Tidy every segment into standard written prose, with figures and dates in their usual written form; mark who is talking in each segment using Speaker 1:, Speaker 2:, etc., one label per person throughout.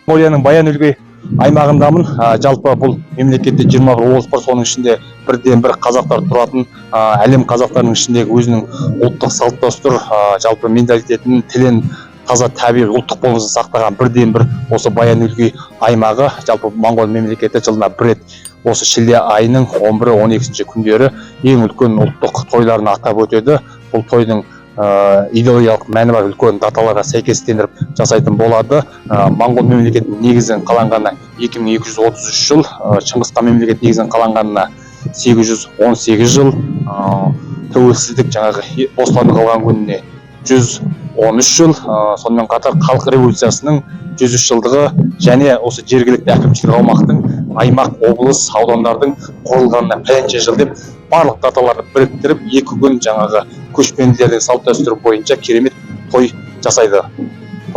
Speaker 1: Моңғолияның Баян Өлгей аймағындамын. Жалпы бұл мемлекетте 21 облыс бар, соның ішінде бірден бір қазақтар тұратын, әлем қазақтарының ішіндегі өзінің ұлттық салт дәстүр, жалпы менталитетін, тілін, таза табиғи ұлттық болмысын сақтаған бірден бір осы Баян Өлгей аймағы. Жалпы Моңғол мемлекеті жылына бір рет осы шілде айының 11-12 күндері ең үлкен ұлттық тойларын атап өтеді. Бұл тойдың идеологиялық мәні бар, үлкен даталарға сәйкестендіріп жасайтын болады. Моңғол мемлекетінің негізін қаланғанына 2233 жыл, Шыңғыс хан мемлекеті негізін қаланғанына 818 жыл, тәуелсіздік, жаңағы бостандық алған күніне 113 жыл, сонымен қатар халық революциясының 103 жылдығы және осы жергілікті әкімшілік аумақтың, аймақ, облыс, аудандардың құрылғанына пәленше жыл деп барлық даталарды біріктіріп, 2 күн жаңағы көшпенділердің салт дәстүрі бойынша керемет той жасайды.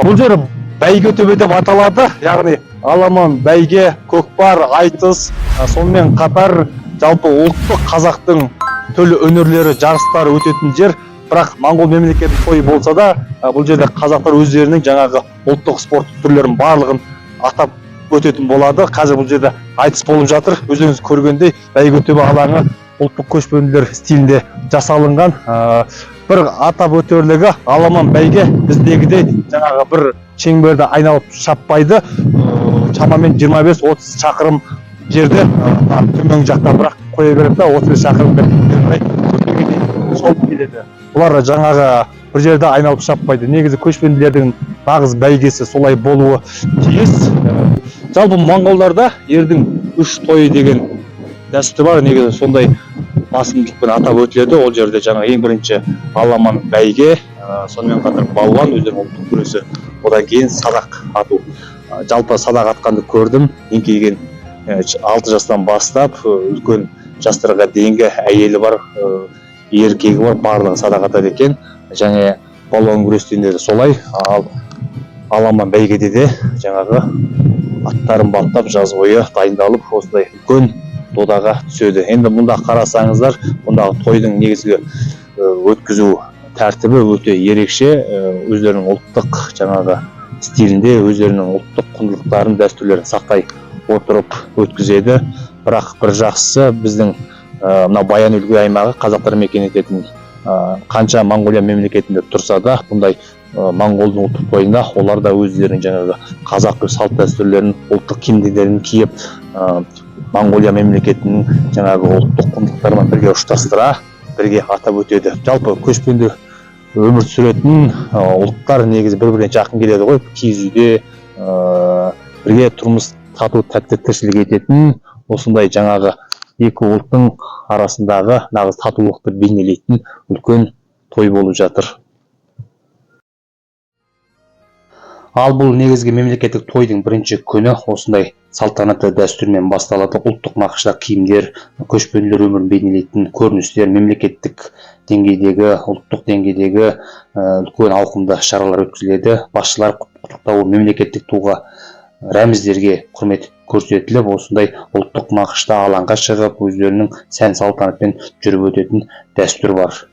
Speaker 1: Бұл жер Бәйге төбе деп аталады, яғни аламан бәйге, көкпар, айтыс, сонымен қатар жалпы ұлттық қазақтың төл өнерлері жарыстары өтетін жер. Бірақ Моңғол мемлекетінің тойы болса да, бұл жерде қазақтар өздерінің жаңағы ұлттық спорт түрлерін барлығын атап өтетін болады. Қазір бұл жерде айтыс болып жатыр. Өздеріңіз көргендей, Бәйге төбе алаңы ұлттық көшпенділер стилінде жасалынған. Бір атап өтерлігі, аламан бәйге біздегідей жаңағы бір шеңберді айналып шаппайды. Шамамен 25-30 шақырым жерде, мына төменгі жақта бірақ қоя береді да, 35 шақырым бері қарай өтуге дейін шауып келеді. Бұлар жаңағы бір жерде айналып шаппайды. Негізі көшпенділердің нағыз бәйгесі солай болуы тиіс. Жалпы моңғолдарда ердің үш тойы деген дәстүр бар, негізі сондай басымдылықпен атап өтіледі. Ол жерде жаңағы ең бірінші аламан бәйге, сонымен қатар балуан, өздерінің ұлттық күресі, одан кейін садақ ату. Жалпы садақ атқанды көрдім, еңкейген 6 жастан бастап үлкен жастарға дейінгі әйелі бар, еркегі бар, барлығы садақ атады екен. Және балуан күрестен де солай. Ал аламан бәйгеде де жаңағы аттарын баптап, жаз бойы дайындалып, осындай үлкен додаға түседі. Енді мұнда қарасаңыздар, мұндағы тойдың негізгі өткізу тәртібі өте ерекше. Өздерінің ұлттық жаңағы стилінде, өздерінің ұлттық құндылықтарын, дәстүрлерін сақтай отырып өткізеді. Бірақ бір жақсысы, біздің мына Баян Өлгей аймағы қазақтар мекен ететін, қанша Моңғолия мемлекетінде тұрса да, бұндай моңғолдың ұлттық тойында олар да өздерінің жаңағы қазақы салт дәстүрлерін, ұлттық киімдерін киіп, Моңғолия мемлекетінің жаңағы ұлттық құндылықтарымен бірге ұштастыра, бірге атап өтеді. Жалпы көшпенді өмір сүретін ұлттар негізі бір біріне жақын келеді ғой. Киіз үйде бірге тұрмыс тату тәтті тіршілік ететін, осындай жаңағы екі ұлттың арасындағы нағыз татулықты бейнелейтін үлкен той болып жатыр. Ал бұл негізгі мемлекеттік тойдың бірінші күні осындай салтанатты дәстүрмен басталады. Ұлттық нақышта киімдер, көшпенділер өмірін бейнелейтін көріністер, мемлекеттік деңгейдегі, ұлттық деңгейдегі үлкен ауқымды шаралар өткізіледі. Басшылар құттықтауы, мемлекеттік туға, рәміздерге құрмет көрсетіліп, осындай ұлттық нақышта алаңға шығып, өздерінің сән салтанатпен жүріп өтетін дәстүр бар.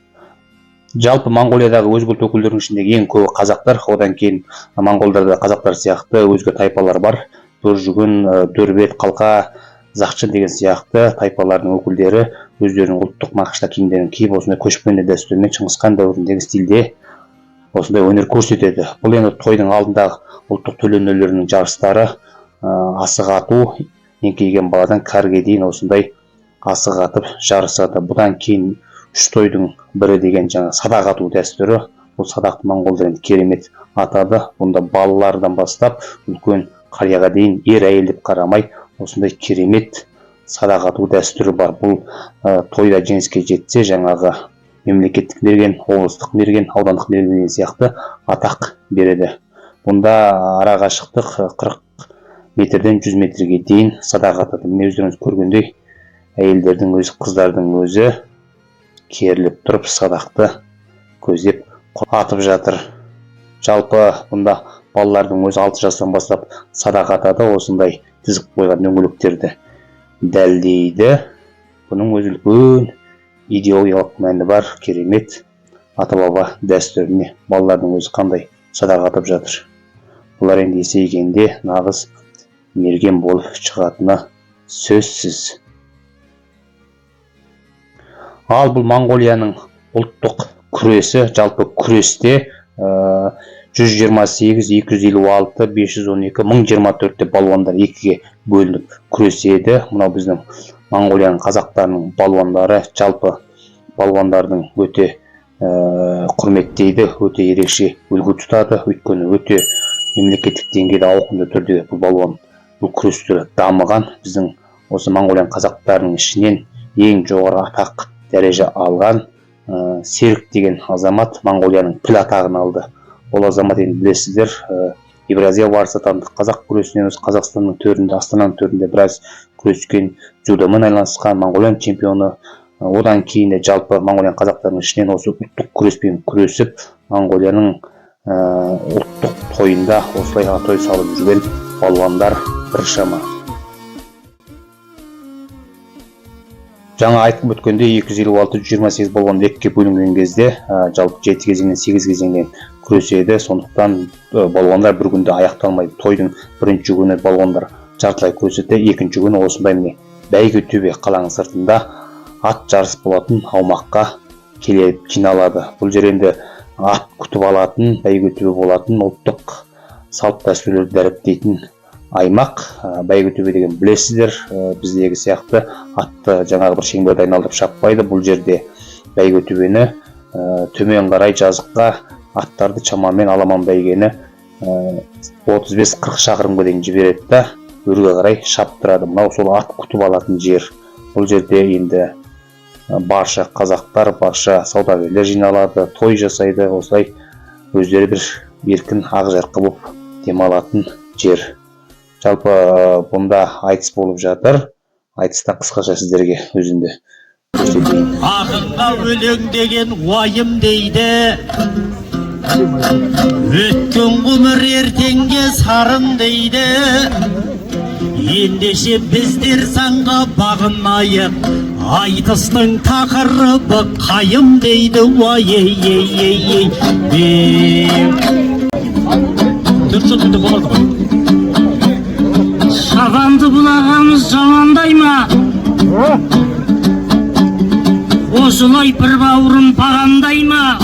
Speaker 1: Жалпы Моңғолиядағы өзге ұлт өкілдерінің ішіндегі ең көбі қазақтар. Одан кейін моңғолдарда қазақтар сияқты өзге тайпалар бар: бөржігін, дөрбет, қалқа, зақчын деген сияқты тайпалардың өкілдері өздерінің ұлттық нақышта киімдерін киіп, осындай көшпенді дәстүрмен, Шыңғыс хан дәуіріндегі стилде осындай өнер көрсетеді. Бұл енді тойдың алдындағы ұлттық төл өнерлерінің жарыстары: асық ату, еңкейген баладан кәріге дейін осындай асық атып жарысады. Бұдан кейін үш тойдың бірі деген жаңа садақ ату дәстүрі. Бұл садақты моңғолдар енді керемет атады. Бұнда балалардан бастап үлкен қарияға дейін, ер әйел деп қарамай, осындай керемет садақ ату дәстүрі бар. Бұл тойда жеңіске жетсе, жаңағы мемлекеттік мерген, облыстық мерген, аудандық мерген деген сияқты атақ береді. Бұнда ара қашықтық 40 метрден 100 метрге дейін садақ атады. Міне, өздеріңіз көргендей, әйелдердің өзі, қыздардың өзі керіліп тұрып садақты көздеп атып жатыр. Жалпы бұнда балалардың өзі 6 жастан бастап садақ атады, осындай тізіп қойған дөңгелектерді дәлдейді. Бұның өзі үлкен идеологиялық мәні бар керемет ата баба дәстүріне. Балалардың өзі қандай садақ атып жатыр. Бұлар енді есейгенде нағыз мерген болып шығатыны сөзсіз. Ал бұл Моңғолияның ұлттық күресі. Жалпы күресте 128, 256, 512, 1024 деп балуандар екіге бөлініп күреседі. Мынау біздің Моңғолияның қазақтарының балуандары. Жалпы балуандардың өте құрметтейді, өте ерекше үлгі тұтады, өйткені өте мемлекеттік деңгейде ауқымды түрде бұл балуан, бұл күрес түрі дамыған. Біздің осы Моңғолияның қазақтарының ішінен ең жоғары атақ дәреже алған Серік деген азамат Моңғолияның піл атағын алды. Ол азамат, енді білесіздер, Евразия барысы атанды. Қазақ күресінен осы Қазақстанның төрінде, Астананың төрінде біраз күрескен, дзюдомен айналысқан, Моңғолияның чемпионы. Одан кейін де жалпы Моңғолияның қазақтарының ішінен осы ұлттық күреспен күресіп, Моңғолияның ұлттық тойында осылай атой салып жүрген балуандар біршама. Жаңа айтып өткендей, 256, 128 балуан екіге бөлінген кезде, жалпы 7 кезеңнен, 8 кезеңнен күреседі. Сондықтан балуандар бір күнде аяқталмайды. Тойдың бірінші күні балуандар жартылай күреседі, екінші күні осындай, міне, бәйге төбе, қаланың сыртында ат жарыс болатын аумаққа келіп жиналады. Бұл жер енді ат күтіп алатын, бәйге төбе болатын, ұлттық салт дәстүрлерді дәріптейтін аймақ. Бәйге төбе деген білесіздер, біздегі сияқты атты жаңағы бір шеңберді айналдырып шаппайды. Бұл жерде бәйге төбені төмен қарай жазыққа аттарды шамамен аламан бәйгені 35-40 шақырымға дейін жібереді да, өрге қарай шаптырады. Мынау сол ат күтіп алатын жер. Бұл жерде енді барша қазақтар, барша саудагерлер жиналады, той жасайды, осылай өздері бір еркін ақжарқы болып демалатын жер. Жалпы бұнда айтыс болып жатыр. Айтыста қысқаша сіздерге өзімді көрсетейін.
Speaker 2: Ақынға өлең деген уайым дейді. Өткен ғұмыр ертеңге сарын дейді. Ендеше біздер заңға бағынайық. Айтыстың тақырыбы қайым дейді. Уай, ей, ей, ей, ей. Төрт жыл түрде болады ғой.
Speaker 3: Шабанды бұл ағамыз жамандай ма? Осылай бір бауырын бағандай ма?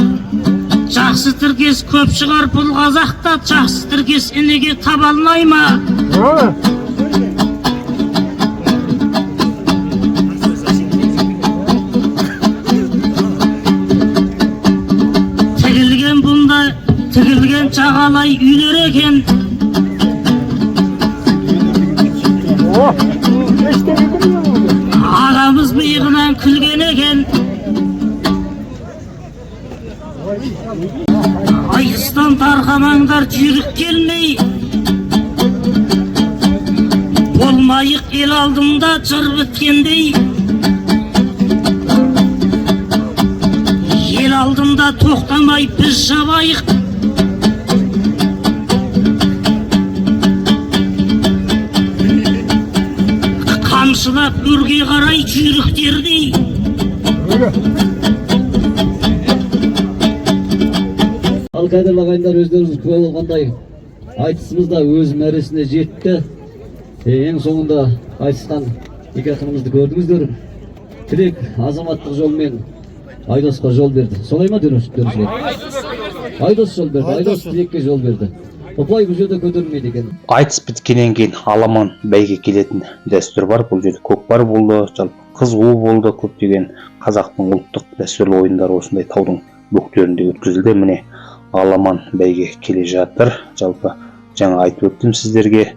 Speaker 3: Жақсы тіркес көп шығар бұл қазақта, жақсы тіркес інеге таба алмай ма? Тігілген бұнда, тігілген жағалай үйлер екен. Ағамыз миығынан күлген екен. Айтыстан тарқамаңдар жүйрік келмей. Болмайық ел алдында жыр біткендей. Ел алдында тоқтамай біз шабайық. Қамшылап өрге қарай жүйріктердей.
Speaker 4: Ал, қадірлі ағайындар, өздеріңіз куә болғандай, айтысымыз да өз мәресіне жетті. Ең соңында айтысқан екі ақынымызды көрдіңіздер. Тілек азаматтық жолмен Айдосқа жол берді. Солай ма, төрешілер? Айдос жол берді, Айдос Тілекке жол берді. Ұпай бұл жерде көтерілмейді екен.
Speaker 1: Айтыс біткеннен кейін аламан бәйге келетін дәстүр бар. Бұл жерде көкпар болды, жалпы қыз қуу болды. Көптеген қазақтың ұлттық дәстүрлі ойындары осындай таудың бөктерінде өткізілді. Міне, аламан бәйге келе жатыр. Жалпы жаңа айтып өттім сіздерге,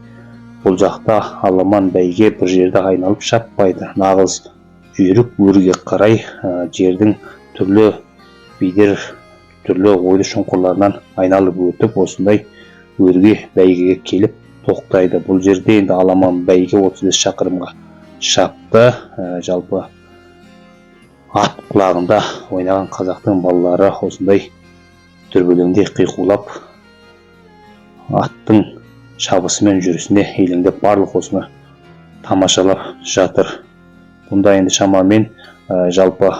Speaker 1: бұл жақта аламан бәйге бір жерде айналып шаппайды. Нағыз жүйрік өрге қарай жердің түрлі бедер, түрлі ойлы шұңқырларынан айналып өтіп, осындай өрге бәйгеге келіп тоқтайды. Бұл жерде енді аламан бәйге 35 шақырымға шапты. Жалпы ат құлағында ойнаған қазақтың балалары осындай дүрбелеңде қиқулап, аттың шабысы мен жүрісіне елеңдеп, барлық осыны тамашалап жатыр. Бұнда енді шамамен жалпы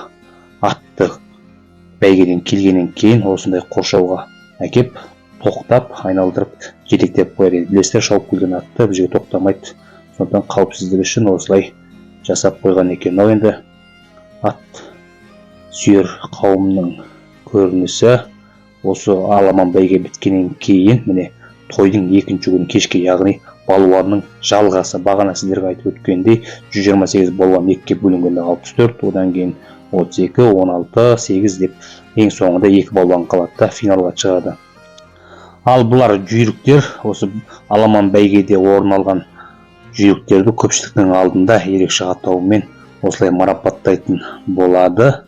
Speaker 1: атты бәйгеден келгеннен кейін осындай қоршауға әкеп Тоқтап, айналдырып, жетектеп қояды. Енді білесіздер, шауып келген атты бұл жерге тоқтамайды, сондықтан қауіпсіздігі үшін осылай жасап қойған екен. Мынау енді ат сүйер қауымның көрінісі. Осы аламан бәйге біткеннен кейін, міне, тойдың екінші күні кешке, яғни балуанның жалғасы. Бағана сіздерге айтып өткендей, 128 балуан екіге бөлінгенде 64, одан кейін 32, 16, 8 деп, ең соңында екі балуан қалады да, финалға шығады. Ал бұлар жүйріктер. Осы аламан бәйгеде орын алған жүйріктерді көпшіліктің алдында ерекше атаумен осылай марапаттайтын болады.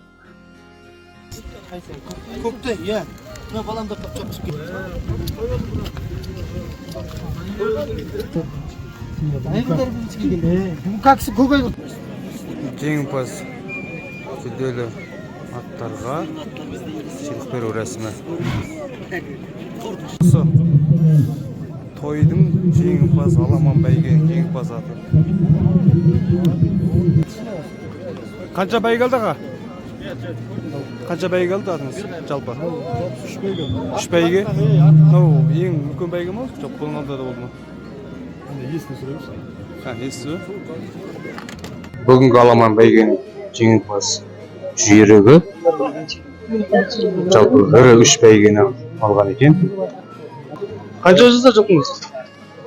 Speaker 5: Көкте, иә. Мына балам да жабысып кетті. Айғырдар келген. Как көк айғыр.
Speaker 6: Жеңімпаз жүлделі аттарға сыйлық беру рәсімі. Осы тойдың жеңімпаз, аламан бәйгенің жеңімпаз аты. Қанша бәйге алды, аға? Қанша бәйге алды атыңыз жалпы? Үш бәйге. Үш бәйге. Мынау ең үлкен бәйге ма, жоқ, бұның алдында да болды ма? Ха, иесіз бе?
Speaker 1: Бүгінгі аламан бәйгенің жеңімпаз жүйрігі жалпы ірі үш бәйгені алған екен.
Speaker 6: Қанша жасар жылқыңыз?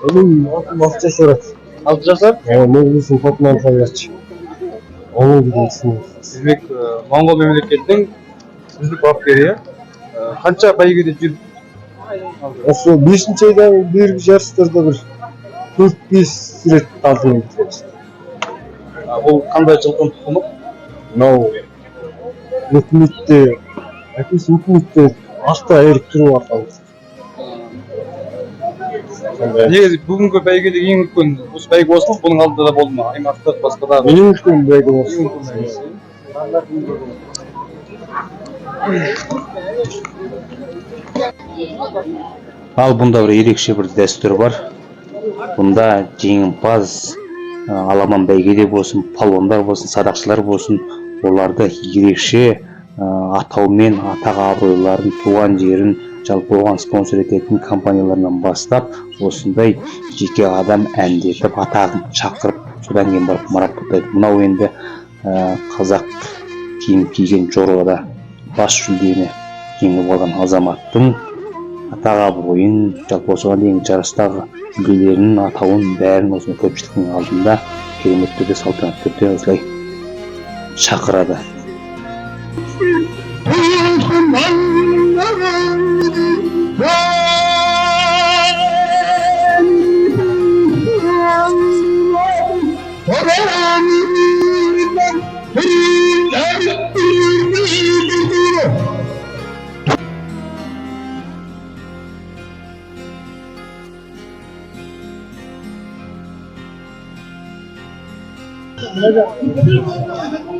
Speaker 7: 6 жасар.
Speaker 6: 6 жасар. Демек, Моңғол мемлекетінің үздік бапкері, иә? Қанша бәйгеде жүріп?
Speaker 7: Осы бесінші айдан бергі жарыстарда бір төрт бес рет алтын кетті.
Speaker 6: Бұл қандай жылқының тұқымы?
Speaker 7: Мынау өкіметте, әкесі өкіметте ақта іріктіру арқылы. Сондай.
Speaker 6: Негізі бүгінгі бәйгеде ең үлкен осы бәйге осы ма? Бұның алдында да болды ма? Аймақтық, басқа да?
Speaker 7: Ең үлкен бәйге осы.
Speaker 6: Ең үлкен бәйге.
Speaker 1: Ал бұнда бір ерекше бір дәстүр бар. Бұнда жеңімпаз аламан бәйгеде болсын, палуандар болсын, садақшылар болсын, оларды ерекше атаумен, атақ абыройларын, туған жерін, жалпы оған спонсор ететін компанияларынан бастап, осындай жеке адам әндетіп, атағын шақырып, содан кейін барып марапаттайды. Мынау енді қазақ киім киген жорғада бас жүлдені жеңіп алған азаматтың атақ абыройын, жалпы осыған дейін жарыстағы жүлделерінің атауын, бәрін осындай көпшіліктің алдында керемет түрде, салтанатты түрде осылай шақырады.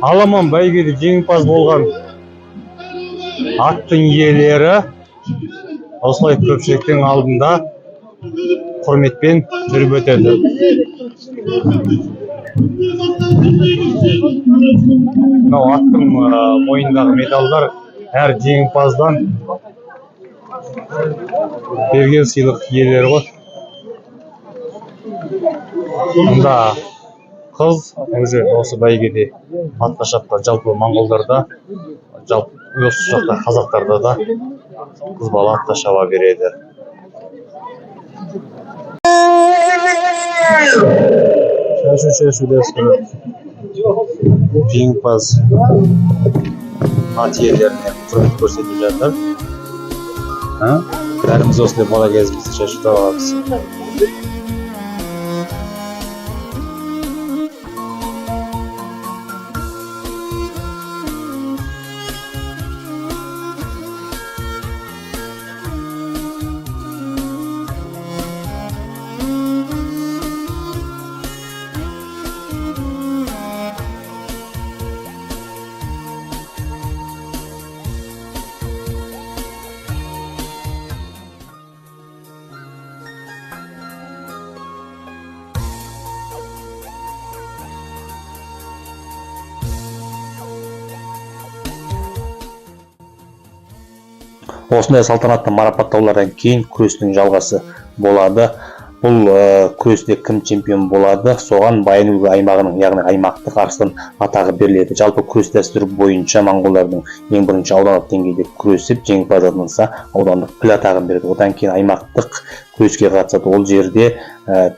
Speaker 7: Аламан бәйгеде жеңімпаз болған аттың иелері осылай көпшіліктің алдында құрметпен жүріп өтеді. Мынау аттың мойнындағы медалдар әр жеңімпаздан берген сыйлық иелері ғой. Мұнда қыз уже осы бәйгеде атқа шапқан. Жалпы моңғолдарда, жалпы осы жақта қазақтарда да қыз бала атқа шаба береді. Шашу шашу дәстүрі. Жеңімпаз ат иелеріне құрмет көрсетіп жатыр. А? Бәріміз осындай бала кезімізде шашу табамыз.
Speaker 1: Осындай салтанатты марапаттаулардан кейін күрестің жалғасы болады. Бұл күресте кім чемпион болады, соған Баян Өлгей аймағының, яғни аймақтық арыстан атағы беріледі. Жалпы, күрес дәстүрі бойынша моңғолдардың ең бірінші аудандық деңгейде күресіп, жеңімпаз атанса, аудандық піл атағын береді. Одан кейін аймақтық күреске қатысады. Ол жерде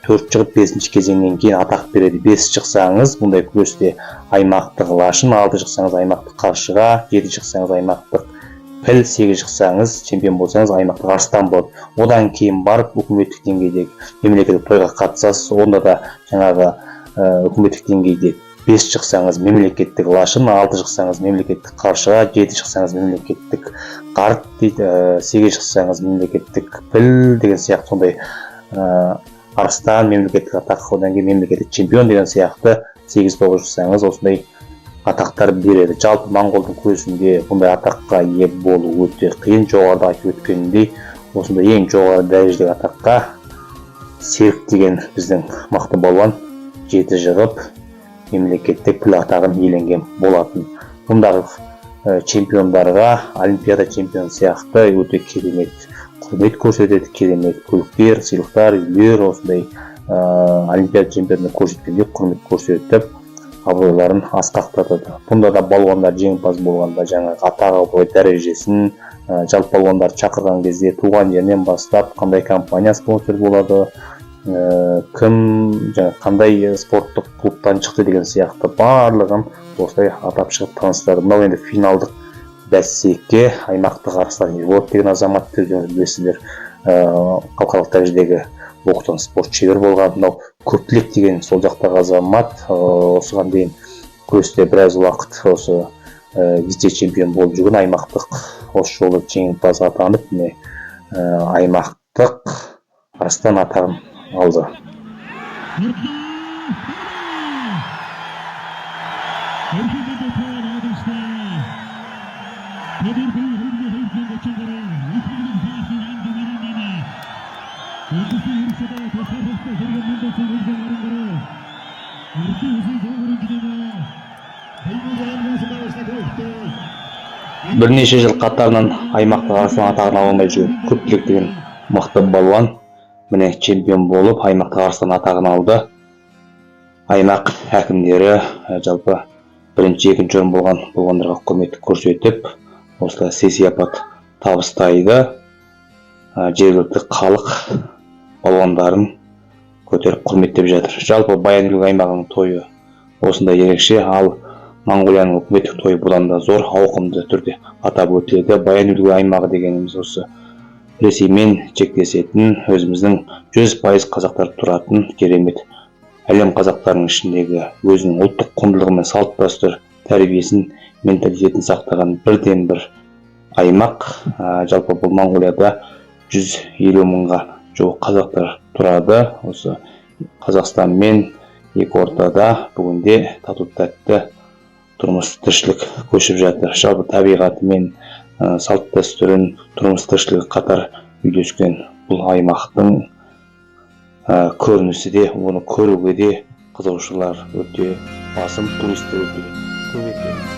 Speaker 1: төрт шығып, бесінші кезеңнен кейін атақ береді. Бес шықсаңыз, бұндай күресте аймақтық лашын, алты шықсаңыз, аймақтық қаршыға, жеті шықсаңыз, аймақтық піл, сегіз шықсаңыз, чемпион болсаңыз, аймақтық арыстан болады. Одан кейін барып үкіметтік деңгейдегі мемлекеттік тойға қатысасыз. Онда да жаңағы үкіметтік деңгейде бес шықсаңыз, мемлекеттік лашын, алты шықсаңыз, мемлекеттік қаршыға, жеті шықсаңыз, мемлекеттік қарт дейді, сегіз шықсаңыз, мемлекеттік піл деген сияқты, сондай арыстан, мемлекеттік атақ, одан кейін мемлекеттік чемпион деген сияқты, сегіз, тоғыз шықсаңыз, осындай атақтар береді. Жалпы, моңғолдың күресінде бұндай атаққа ие болу өте қиын. Жоғарыда айтып өткенімдей, осындай ең жоғары дәрежедегі атаққа Серік деген біздің мықты балуан жеті жығып, мемлекеттік піл атағын иеленген болатын. Бұндағы чемпиондарға олимпиада чемпионы сияқты өте керемет құрмет көрсетеді. Керемет көліктер, сыйлықтар, үйлер, осындай олимпиада чемпионына көрсеткендей құрмет көрсетіп, абыройларын асқақтатады. Бұнда да балуандар жеңімпаз болғанда жаңағы атақ, абырой дәрежесін, жалпы балуандарды шақырған кезде туған жерінен бастап қандай компания спонсор болады, кім жаңа қандай спорттық клубтан шықты деген сияқты барлығын осылай атап шығып таныстырады. Мынау енді финалдық бәсеке. Аймақтық арыстан Ерболат деген азамат, өздеріңіз білесіздер, халықаралық дәрежедегі бокстан спорт шебері болған. Мынау Көптілек деген сол жақтағы азамат, осыған дейін күресте біраз уақыт осы вице чемпион болып жүрген аймақтық, осы жолы жеңімпаз атанып, міне, аймақтық арыстан атағын алды. Бірнеше жыл қатарынан аймақтық арыстан атағын ала алмай жүрген Көптілек деген мықты балуан, міне, чемпион болып, аймақтық арыстан атағын алды. Аймақ әкімдері жалпы бірінші, екінші орын болған балуандарға құрмет көрсетіп, осылай сый сияпат табыстайды. Жергілікті халық балуандарын көтеріп, құрметтеп жатыр. Жалпы, Баян Өлгей аймағының тойы осындай ерекше. Ал Моңғолияның үкіметтік тойы бұдан да зор, ауқымды түрде атап өтіледі. Баян Өлгей аймағы дегеніміз осы Ресеймен шектесетін, өзіміздің 100% қазақтар тұратын керемет, әлем қазақтарының ішіндегі өзінің ұлттық құндылығы мен салт дәстүр тәрбиесін, менталитетін сақтаған бірден бір аймақ. Жалпы, бұл Моңғолияда 150 мыңға жуық қазақтар тұрады. Осы Қазақстанмен екі ортада бүгінде тату тәтті тұрмыс тіршілік көшіп жатыр. Жалпы, табиғатымен, салт дәстүрін, тұрмыс тіршілігі қатар үйлескен бұл аймақтың көрінісі де, оны көруге де қызығушылар өте басым, туристер өте көп екен.